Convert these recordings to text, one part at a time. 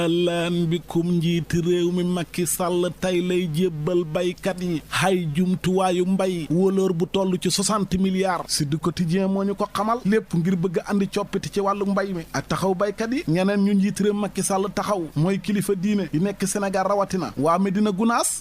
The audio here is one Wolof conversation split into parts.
lan bikum njiiti réew mi Macky Sall tey lay jébbal baykat yi hay jumtuwaayu mbay wóolóor bu toll ci 60 milliards si du quotidien moo ñu ko xamal lépp ngir bëgg andi coppite ci wàllu mbay mi ak taxaw baykat yi ñeneen ñu njiiti réew Macky Sall taxaw mooy kilifa diine yi nekk Sénégal rawatina waa Medina Gunaas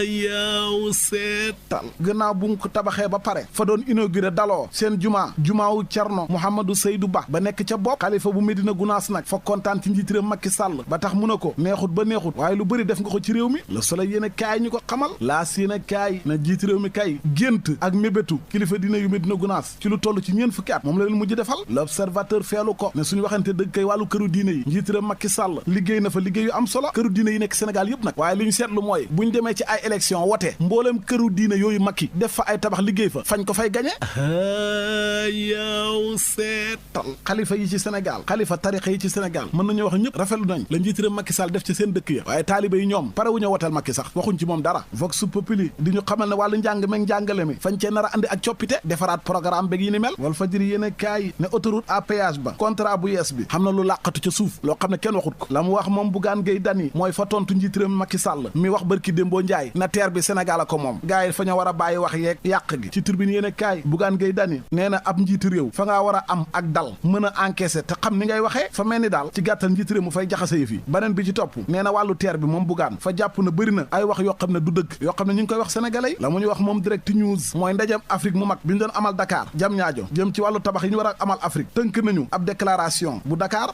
yaw seetal gannaaw bu ko tabaxee ba pare fa doon inauguré daloo seen jumaawu Cerno Mouhamadou Seydou Ba nekk ca bopp xalifa bu Medina Gunaas nag fa kontaan ci njiiti réew Macky Sall ba tax mu ne ko neexut ba neexut waaye lu bëri def nga ko ci réew mi Le Soleil yéen a kaay ñu ko xamal laas yéen a kaay na njiiti réew mi kay gént ak mébétu kilifa dina yu Medina Gunaas ci lu toll ci ñeen fukki at moom la leen mujj defal L'Observateur feelu ko ne suñu waxante dëgg kay wàllu këru diine yi njiiti réew Macky Sall liggéey na fa liggéey yu am solo këru diine yi nekk Sénégal yëpp nag waaye li ñu seetlu mooy buñ demee ci ay élection wote mbooleem këru diine yooyu Macky def fa ay tabax liggéey fa fañ ko fay gañe yow seetal xalifa yi ci Sénégal xalifa tarixa yi ci Sénégal mën nañu wax ñëpp rafetlu nañ la njiiti réew Macky Sall def ci seen dëkk ya waaye taaliba yi ñoom pare wu ñu woteel Macky sax waxuñ ci moom dara Vox Populi di ñu xamal ne wàllu njàng meeg njàngale mi fañ cee nar a andi ak coppite defaraat programme beeg yi ni mel Walf Fadjri yéen kaay ne autoroute à péage ba contrat bu yees bi xam na lu làqatu ca suuf loo xam ne kenn waxut ko la mu wax moom Bougane Gueye Dany mooy fa tontu njiiti réew Macky Sall mi wax barki Dembo Njaay na teer bi Sénégal a ko moom gars yi fa ñu war a bàyyi wax yeeg yàq gi ci tribune yéen kaay Bougane Gueye Dany nee na ab njiiti réew fa ngaa war a am ak dal mën a encaisser te xam ni ngay waxee fa mel ni daal ci gàttal njiiti réew mu fay jaxase yi fi beneen bi ci topp nee na wàllu teer bi moom Bougane fa jàpp na bëri na ay wax yoo xam ne du dëgg yoo xam ne ñu ngi koy wax sénégalais yi la mu ñu wax moom Direct News mooy ndajem Afrique mu mag bi ñu doon amal Dakar jam ñaajo jëm ci wàllu tabax yi ñu war a amal Afrique tënk nañu ab déclaration bu Dakar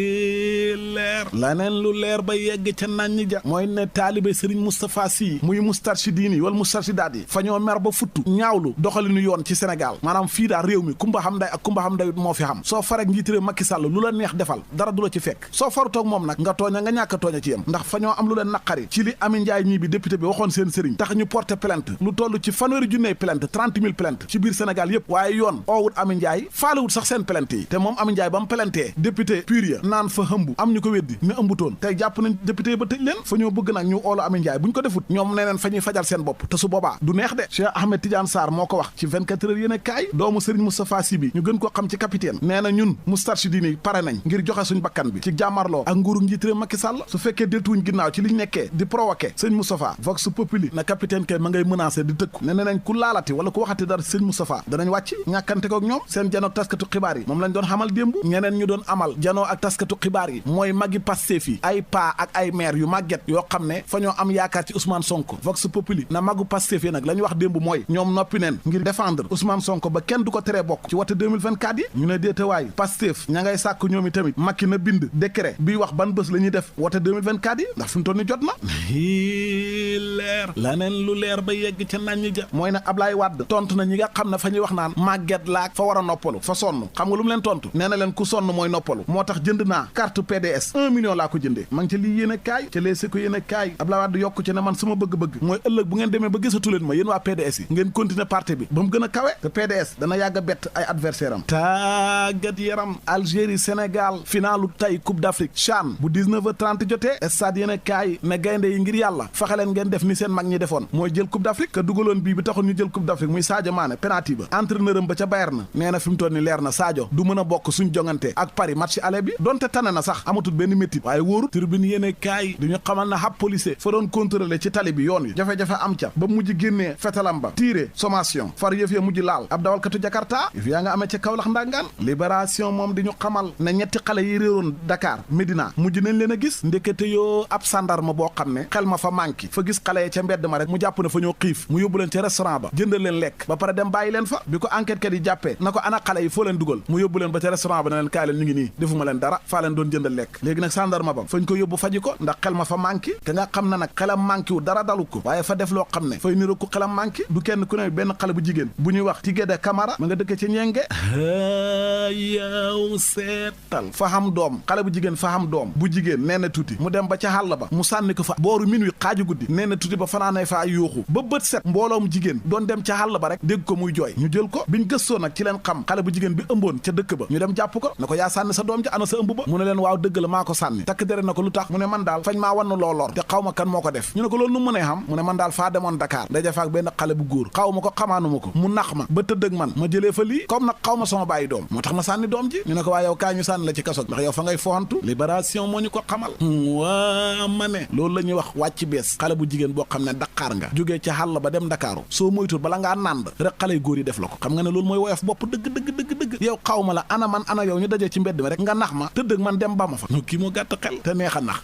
leer laneen lu leer ba yegg ca nañ ja mooy ne taalibe Serigne Moustapha Sy muy Moustarchidine yi wala Moustarchidaat yi fa ñoo mer ba futtu ñaawlu doxalinu yoon ci Sénégal maanaam fii daal réew mi kumba xam nday ak kumba xam nday moo fi xam soo farek njiiti réew Macky Sall lu la neex defal dara du la ci fekk soo farutoog moom nag nga tooña nga ñàkk a tooña ci yem ndax fa ñoo am lu leen naqari ci li Ami Njaay ñii bi député bi waxoon seen sëriñ tax ñu porter plainte lu toll ci fanweeri junney plainte 30 000 plainte ci biir Sénégal yépp waaye yoon oowut Ami Njaay faalewut sax seen plainte yi te moom Ami Njaay ba mu plaintee député pur ya naan fa hëmb am ñu ko weddi ne ëmbutoon tey jàpp nañ député yi ba tëj leen fa ñoo bëgg nag ñu oolu Ami Njaay bu ñu ko defut ñoom neneen fa ñuy fajal seen bopp te su boobaa du neex de Cheikh Ahmed Tidiane Sarr moo ko wax ci 24 heures yéen a kaay doomu Serigne Moustapha Sy bi ñu gën ko xam ci capitaine nee na ñun Moustarchidine yi pare nañ ngir joxe suñ bakkan bi ci jàmmarloo ak nguuru njiit réew Macky Sall su fekkee deltuwuñ ginnaaw ci liñ nekkee di provoqué sëñ Moustapha Vox Populi na capitaine kay ma ngay menacé di tëkku ne nañ ku laalati wala ku waxati dara sëñ Moustapha danañ wàcc ñàkkante ko ak ñoom seen janoo ak taskatu xibaar yi moom lañ doon xamal démb ñeneen ñu doon amal janoo ak taskatu xibaar yi mooy magi Pastef yi ay paa ak ay maire yu màgget yoo xam ne fa ñoo am yaakaar ci Ousmane Sonko Vox Populi na magu Pastef yi nag la ñu wax démb mooy ñoom noppi neen ngir défendre Ousmane Sonko ba kenn du ko teree bokk ci wote 2024 yi ñu ne déetewaay Pastef ña ngay sàkk ñoom i tamit Macky na bind décret bii wax ban bés la ñuy def wote 2024 yi ndax fi mu toll ni jot na leer laneen lu leer ba yegg ca nañ ja mooy ne Ablaye Wade tontu na ñi nga xam ne fa ñuy wax naan màgget laak fa war a noppalu fa sonn xam nga lu mu leen tontu nee na leen ku sonn mooy noppalu moo tax jënd naa carte PDS 1 million laa ko jëndee ma ngi ca lii yéen a kaay ca leesi ko yéen a kaay Ablaye Wade yokku ci ne man sama bëgg-bëgg mooy ëllëg bu ngeen demee ba gisatu leen ma yéen waa PDS yi ngeen continuer parti bi ba mu gën a kawe te PDS dana yàgg a bett ay adversaire am tàggat yaram Algérie Sénégal finalu tay Coupe d'Afrique CHAN bu 19h30 jotee stade yéen a kaay ne gaynde yi ngir yàlla fexe leen ngeen def ni seen mag ñi defoon mooy jël Coupe d'Afrique te dugaloon bii bi taxoon ñu jël Coupe d'Afrique muy Sadio Mané penalty ba entraîneur am ba ca Bayern nee na fi mu toll ni leer na Sadio du mën a bokk suñ jongante ak Paris match aller bi donte tane na sax amatul benn métti waaye wóoru tribune yéen a kaay du ñu xamal na ab policier fa doon contrôler ci tali bi yoon wi jafe-jafe am ca ba mujj génnee fetalam ba tiré sommation far yëf ya mujj laal ab dawalkatu Jakarta yëf yaa nga amee ca Kaolack ndangaan Libération moom di ñu xamal ne ñetti xale yi réeroon Dakar Médina mujj nañ leen a gis ndekete yoo ab sandarma boo xam ne xel ma fa manqué fa gis xale yi ca mbedd ma rek mu jàpp ne fa ñoo xiif mu yóbbu leen ca restaurant ba jëndal leen lekk ba pare dem bàyyi leen fa bi ko enquête kat yi jàppee na ko ana xale yi foo leen dugal mu yóbbu leen ba ca restaurant ba ne leen kaay leen ñu ngi nii defuma leen dara faa leen doon jëndal lekk léegi nag sandarma ba fañ ko yóbbu faji ko ndax xel ma fa manqué te nga xam ne nag xelam manqué wu dara dalu ko waaye fa def loo xam ne fay niro ku xelam manqué du kenn ku ne benn xale bu jigéen bu ñuy wax Tigéda Camara ma nga dëkk ci ñenge yaw seetal fa xam doom xale bu jigéen fa xam doom bu jigéen nee na tuuti mu dem ba ca xàll ba mu sànni ko fa booru minuit xaaju guddi nee na tuuti ba fanaanay faa yuuxu ba bët set mbooloom jigéen doon dem ca xàll ba rek dégg ko muy jooy ñu jël ko biñ gëstoo nag ci leen xam xale bu jigéen bi ëmboon ca dëkk ba ñu dem jàpp ko na ko yaa sànni sa doom ja ana sa ëmb ba mu ne leen waaw dëgg la maa ko sànni takk dere na ko lu tax mu ne man daal fañ maa wann loolor te xaw ma kan moo ko def ñu ne ko loolu nu mënee xam mu ne man daal faa demoon Dakar daja faak benn xale bu góor xaw ma ko xamaanuma ko mu nax ma ba tëdd ak man ma jëlee fa lii comme nag xaw ma sama bàyyi doom moo tax ma sànni doom ji ñu ne ko waa yow kaa ñu sànni la ci kaso ndax yow fa ngay foxantu libération moo ñu ko xamal waa ma ne loolu la ñuy wax wàcc bees xale bu jigéen boo xam ne Dakar nga jógee ca xàll ba dem Dakaaru soo moytul bala ngaa nànd rek xale yu góor yi def la ko xam nga ne loolu mooy woyof bopp dëgg yow xaw ma la ana man ana yow ñu dajee ci mbedd mi rek nga nax ma tëdd ak man dem ba ma fa no kii moo gàtt xel te neex a nax